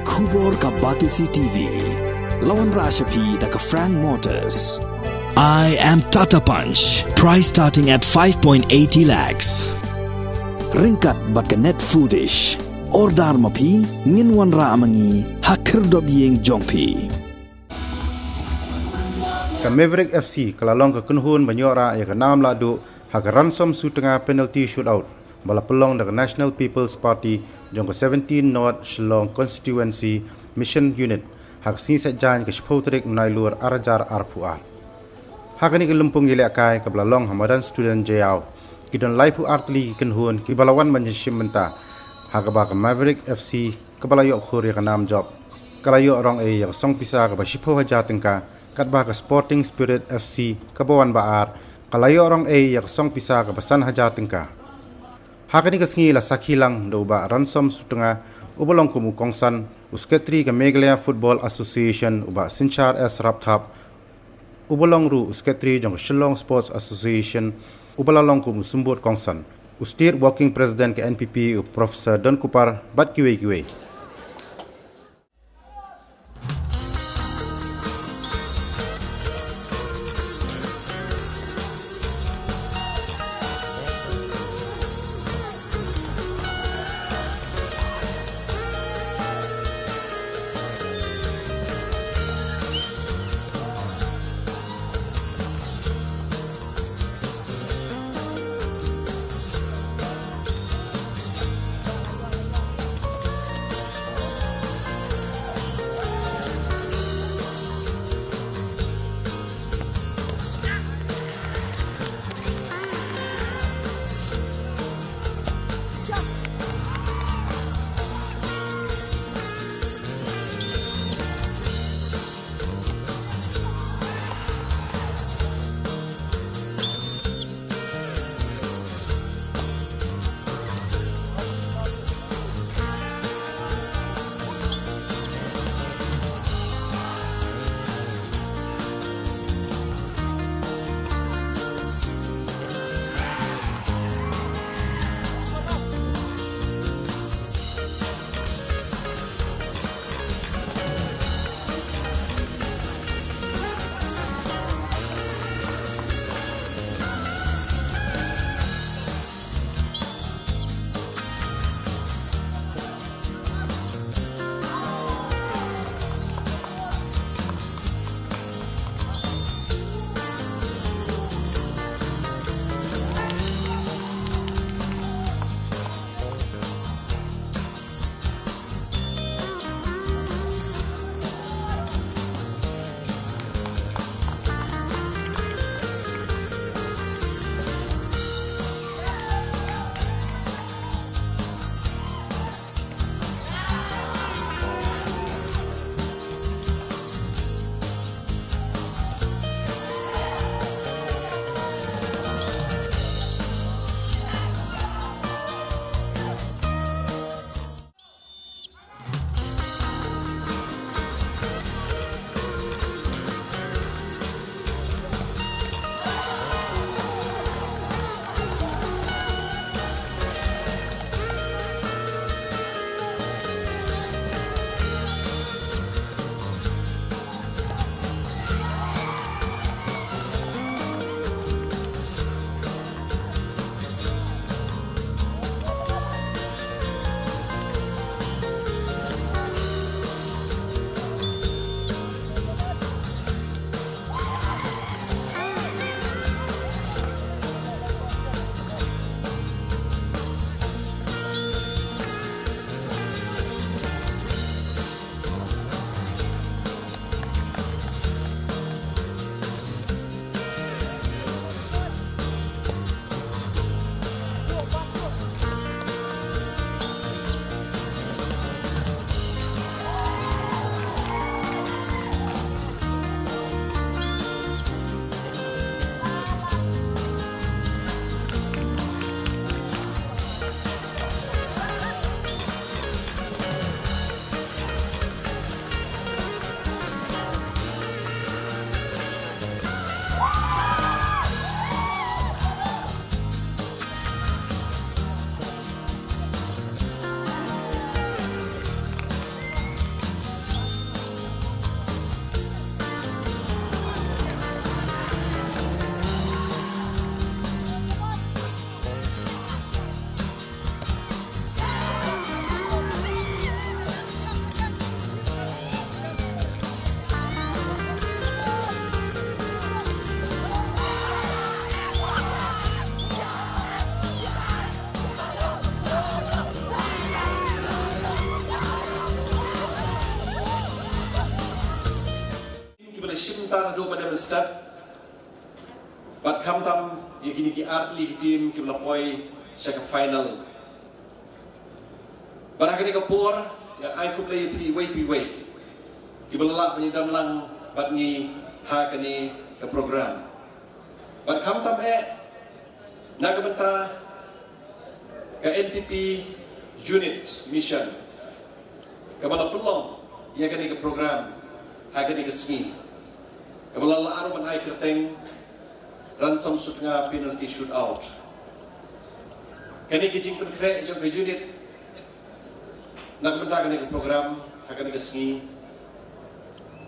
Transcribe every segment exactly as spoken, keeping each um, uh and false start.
Khubor ka Batesi T V. La wanrah sha phi da ka Frank Motors. I am Tata Punch. Price starting at five point eighty lakhs. Ryngkat bad ka Net Foodish. Order ma phi, ngin wanrah ma ngi ha khyrdop ïing jong phi. Ka Maverick F C ka la long ka kynhun ban ïoh rah ïa ka nam lahduh ha ka Ransom Sutnga penalty shootout ba la pynlong da ka National People's Party jong ka seventeen North Shillong Constituency Mission Unit ha ka sngi Saitjaiñ ka shiphew tarik u Nailur ar hajar arphew ar. Ha kane ka lympung ïalehkai kaba la long ha madan Student Jaiaw, ki don laiphew ar tylli ki kynhun kiba la wan ban ïashim bynta, ha kaba ka Maverick F C kaba la ïoh khur ïa ka nam jop ka la ïoh rong ei ïa ka song pisa kaba shiphew hajar tyngka, katba ka Sporting Spirit F C kaba wan ba ar ka la ïoh rong ei ïa ka song pisa kaba san hajar tyngka. Ha kane ka sngi la sakhi lang da u Bah Ransom Sutnga uba long kum u kongsan, u Secretary ka Meghalaya Football Association u Bah Synshar S Rapthap, uba long ruh u Secretary jong ka Shillong Sports Association uba la long kum u symbud kongsan, u State Working President ka N P P u Professor Don Kupar bad kiwei kiwei. Tang haduh mynne mynstep. Bad khamtam ïa kine ki artylli ki team kiba la poi sha ka final. Bad ha kane ka por nga ai khublei ïa phi iwei pa iwei kiba la lah ban ïadon lang bad ngi ha kane ka program. Bad khamtam eh na ka bynta ka N P P Unit Mission kaba la pynlong ïa kane ka program ha kane ka sngi, kaba la lah ruh ban ai kyrteng Ransom Sutnga Penalty Shootout. Kane ka jingpynkhreh jong ka unit na ka bynta kane ka program ha kane ka sngi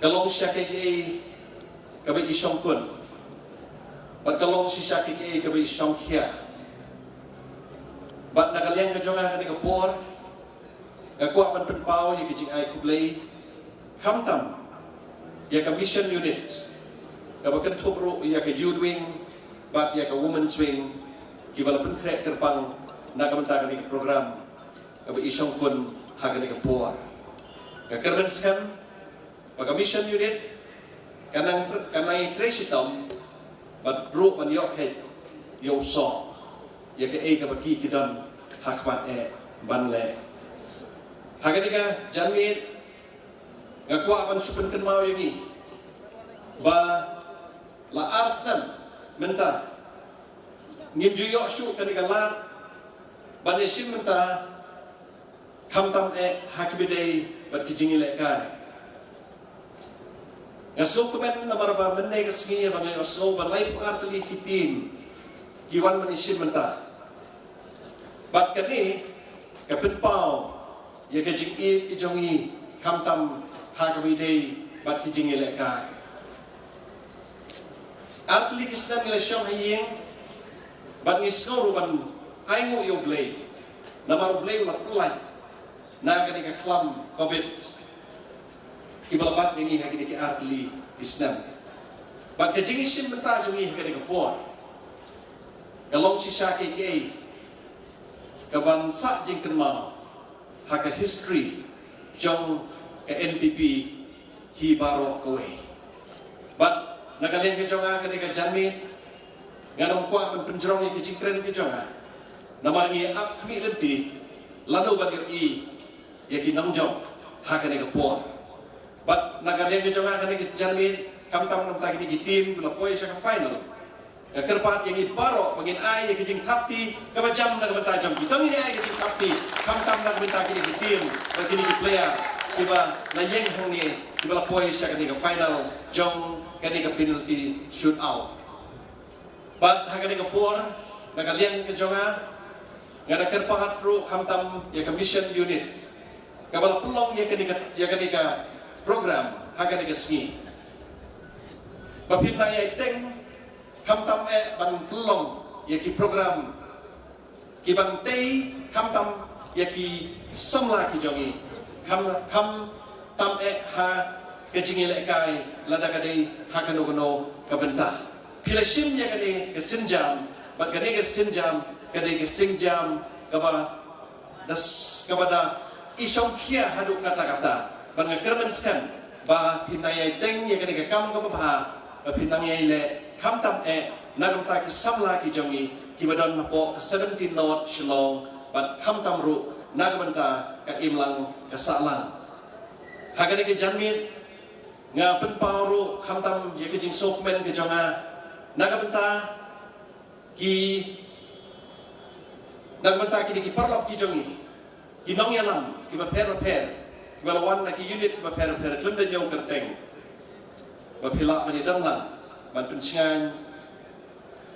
ka long shisha kaei kaei kaba i shongkun bad ka long shisha kaei kaei kaba i shongkhia. Bad na ka liang ka jong nga ha kane ka por nga kwah ban pynpaw ïa ka jingai khublei khamtam ïa ka Mission Unit kaba kynthup ruh ïa ka Youth Wing bad ïa ka Women's Wing kiba la pynkhreh kyrpang na ka bynta kane ka program kaba i shongkun ha kane ka por. Nga kyrmen skhem ba ka Mission Unit kan nang, kan nang ïatrei shitom bad ruh ban ïoh kheit ïoh soh ïa kaei kaba ki ki don ha khmat eh ban leh. Ha kane ka janmiet nga kwah ban shu pynkynmaw ïa ngi ba la ar snem mynta ngim ju ïoh shuh kane ka lad ban ïashim bynta khamtam eh ha kiba ïadei bad ki jingïalehkai. Nga sngewkmen namar ba mynne ka sngi ba nga ïohsngew ba laiphew ar tylli ki team ki wan ban ïashim bynta. Bad kane ka pynpaw ïa ka jingïeit ka jong ngi khamtam ha kaba ïadei bad ki jingïalehkai. Ar tylli ki snem ngi la shong ha ïing bad ngi sngew ruh ban ainguh ïa U Blei namar U Blei u la pynlait na kane ka khlam Covid kiba la bat ïa ngi ha kine ki ar tylli ki snem. Bad ka jingïashim bynta jong ngi ha kane ka por ka long shisha kaei kaei kaban sah jingkynmaw ha ka history jong ka N P P hi baroh kawei. Bad na ka liang ka jong nga ha kane ka janmiet ngan ym kwah ban pynjrong ïa ka jingkren ka jong nga namar ngi ap khmih lynti lano ban ïohi ïa ki nongjop ha kane ka por. Bad na ka liang ka jong nga ha kane ka janmiet khamtam na ka bynta kine ki team kiba la poi sha ka final, nga kyrpad ïa ngi baroh ba ngin ai ïa ka jingthap kti kaba jam na ka bynta jong ki. To ngin ai ïa ka jingthap kti khamtam na ka bynta kine ki team bad kine ki player kiba la ïeng hangne kiba la poi sha kane ka final jong kane ka penalty shootout. Bad ha kane ka por na ka liang ka jong nga nga da kyrpad ruh khamtam ïa ka Mission Unit kaba la pynlong ïa kane ka, ïa kane ka program ha kane ka sngi ba phin nang ïai teng khamtam eh ban pynlong ïa ki program kiban tei khamtam ïa ki samla ki jong ngi, kham, khamtam eh ha ka jingïalehkai lada ka dei ha kano kano ka bynta. Phi la shim ïa kane ka sienjam bad kane ka sienjam ka dei ka sienjam kaba da s-, kaba da i shongkhia haduh katta katta. Bad nga kyrmen skhem ba phin nang ïai teng ïa kane ka kam kaba bha ba phin nang ïai leh khamtam eh na ka bynta ki samla ki jong ngi kiba don hapoh ka seventeen North Shillong bad khamtam ruh na ka bynta ka imlang ka sahlang. Ha kane ka janmiet nga pynpaw ruh khamtam ïa ka jingsngewkmen ka jong nga na ka bynta ki, na ka bynta kine ki paralok ki jong ngi, ki nongïalam kiba pher bapher kiba la wan na ki unit kiba pher bapher khlem da ñiew kyrteng, ba phi lah ban ïadon lang ban pynshngaiñ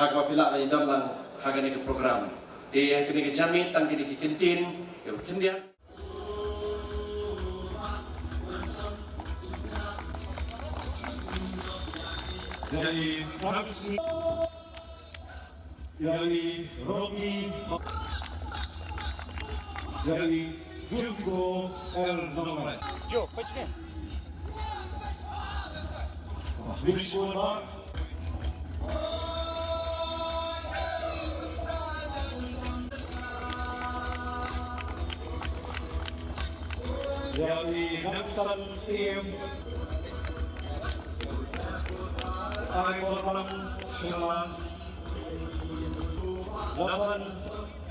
ha kaba phi lah ban ïadon lang ha kane ka program. Te ha kane ka janmiet tang kine ki kyntien kiba khyndiat. Ïa i Francis, ïa i Rocky, ïa i Jufko L Nonglait. Jo, pachne. Bishwar. Ïa i Nangsan Siem. Ai Bormalam Sharma, Nathan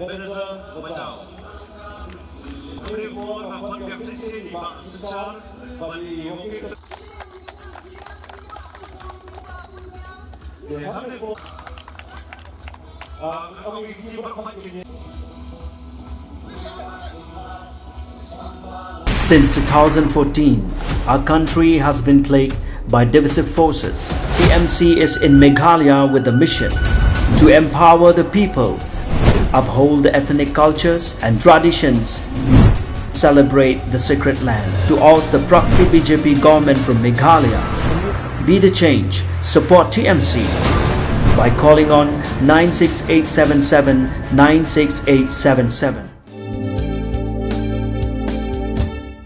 Ebenezer Bajau. Kuri bor na kon biak sisi ni ba sechar ba ni yoki. Since two thousand fourteen, our country has been plagued by divisive forces. T M C is in Meghalaya with the mission to empower the people, uphold the ethnic cultures and traditions, celebrate the sacred land. To oust the proxy B J P government from Meghalaya, be the change, support T M C by calling on nine six eight seven seven nine six eight seven seven.